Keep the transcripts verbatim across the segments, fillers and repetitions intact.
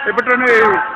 Eh, betul ni.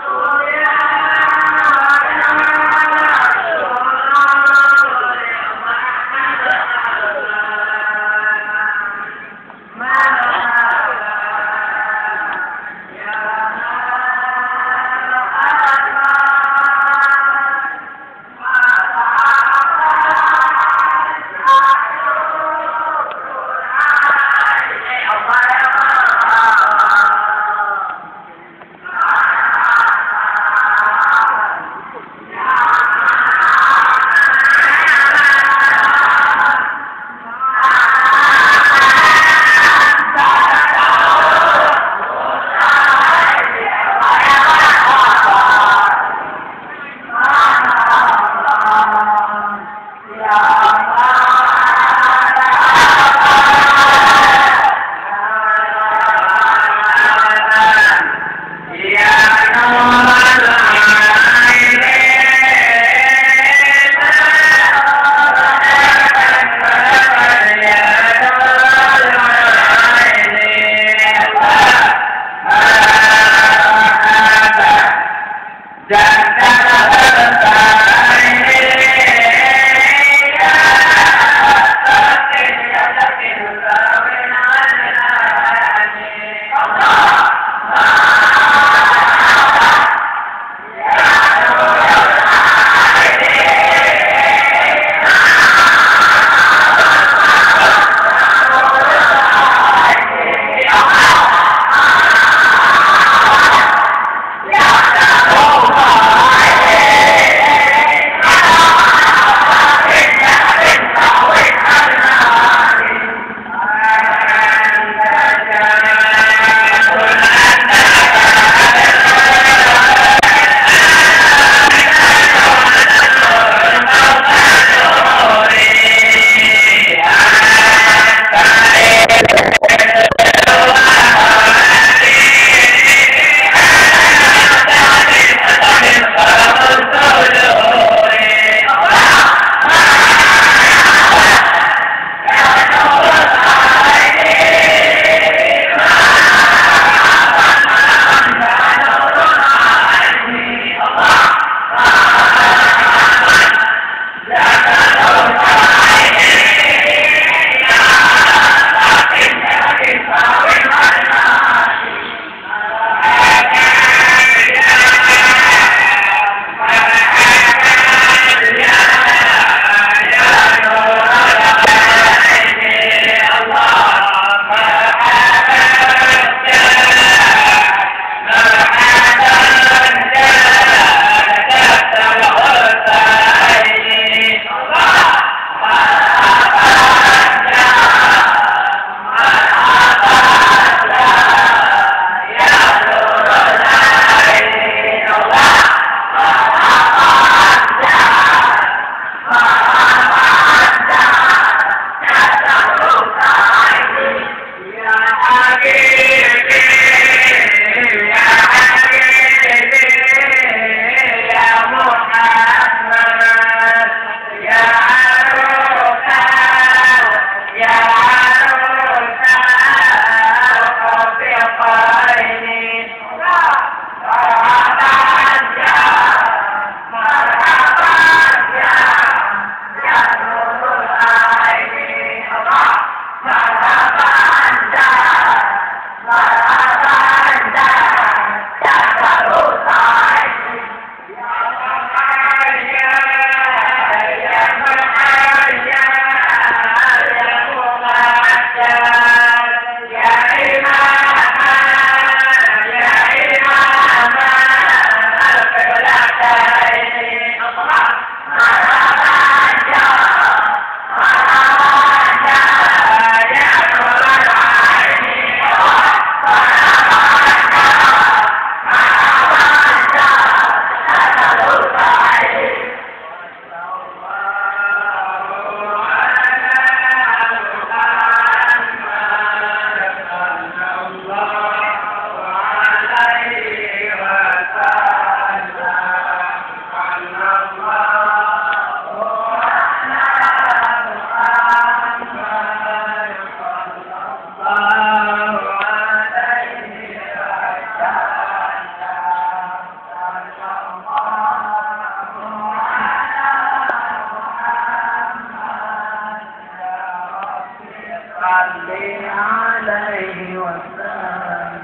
صل عليه وسلم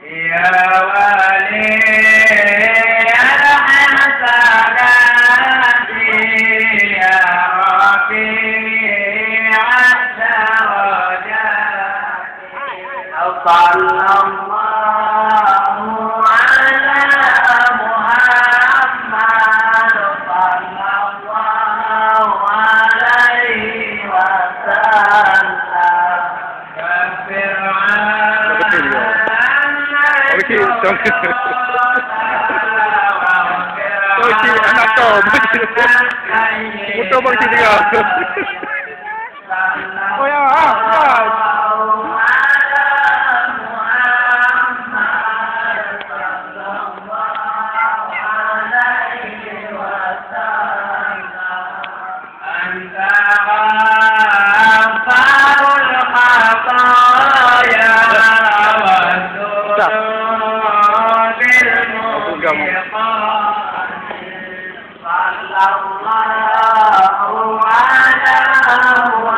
يا ولي الحسنات يا رفيع الدرجات. صلى الله على محمد صلى الله عليه وسلم. Okey, tong. Okey, anak tong. Motor bang sini ya. Oh ya, ah, ya. أنت غفار الخطايا والذنوب الموبقات. صلى الله على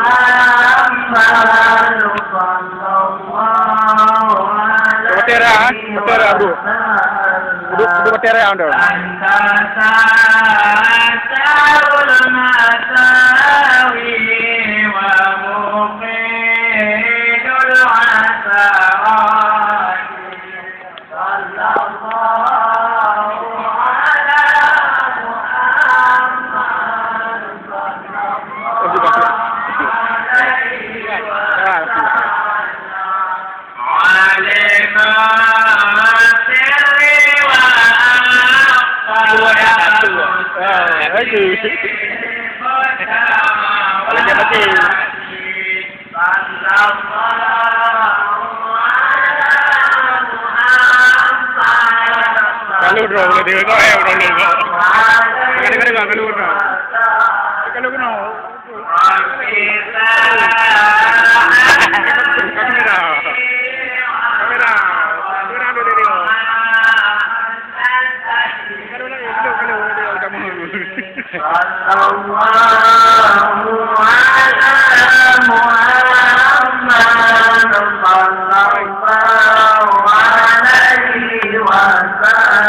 محمد، صلى الله عليه وسلم. Batera, eh? Batera, bro. Duduk, duduk batera, anda. أنت ستار المساوي ومقيل العثرات. صلى الله على محمد، صلى الله عليه وسلم. علم السر وأخفى. Ah, itu. Kalau dia mati. Kalau droe boleh dengar, eh, orang dengar. Dengar, dengar, dengar, kalau droe. Kalau kena. Kamera. Kamera. Kamera boleh dengar. صلى الله على محمد صلى الله عليه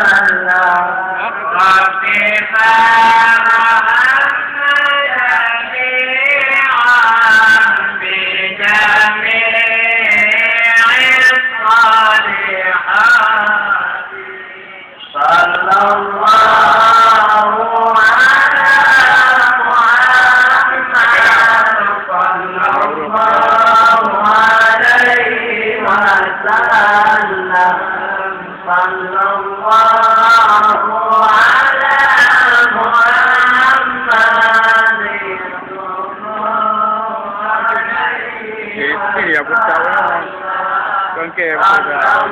وسلم. رب فارحمنا جميعا بجميع الصالحات. صلى الله على محمد، صلى الله عليه وسلم، صلى الله على محمد. Eh, eh, ya, bukan. Kongke, bukan.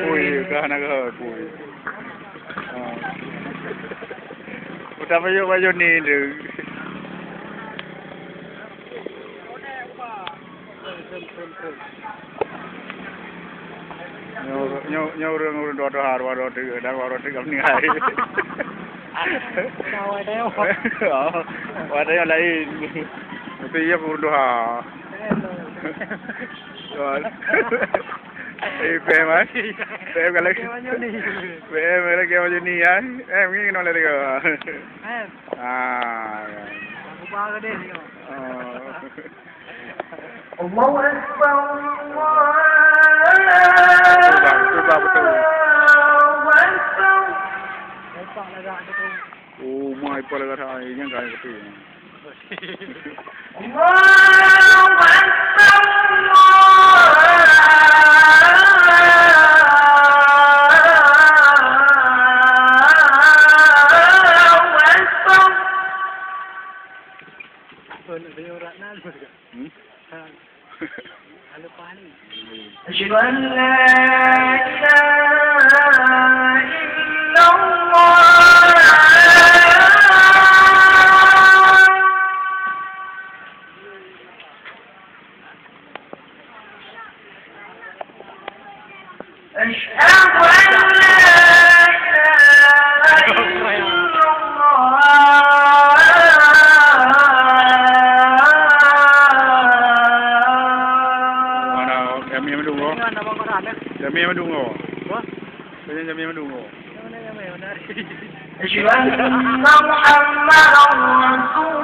Ui, ka hana ka, ui. Ah. Udah bayu-bayu ni tu. Nyoe, nyoe, nyoe ureueng, ureueng dua-dua, dua-dua teuk, dan dua-dua teuk ka meuninggai. Nah, awai tayong. Oh, awai tayong laén. Tapi iya pun dua. Eh, payah, man. Payah kalau, payah kalau kayak macam ni, kan? Eh, mungkin kena oleh tiga. Eh. Ah, ya. Aku baru deh, ya. Oh. Allahu Akbar, Allahu Akbar. Betul, bang. Betul, bang. Betul. Allahu Akbar. Oh, mai pala kata ai nyang kai betul. Allahu Akbar, Allahu Akbar. Oh, nak tengok rak nan. Hmm? أشهد أن لا إله إلا الله. أشهد أن لا إله إلا الله. Mana jamé mandum ko? Jamé mandum ko. Hah? Jamé mandum ko. أشهد أن محمدا رسول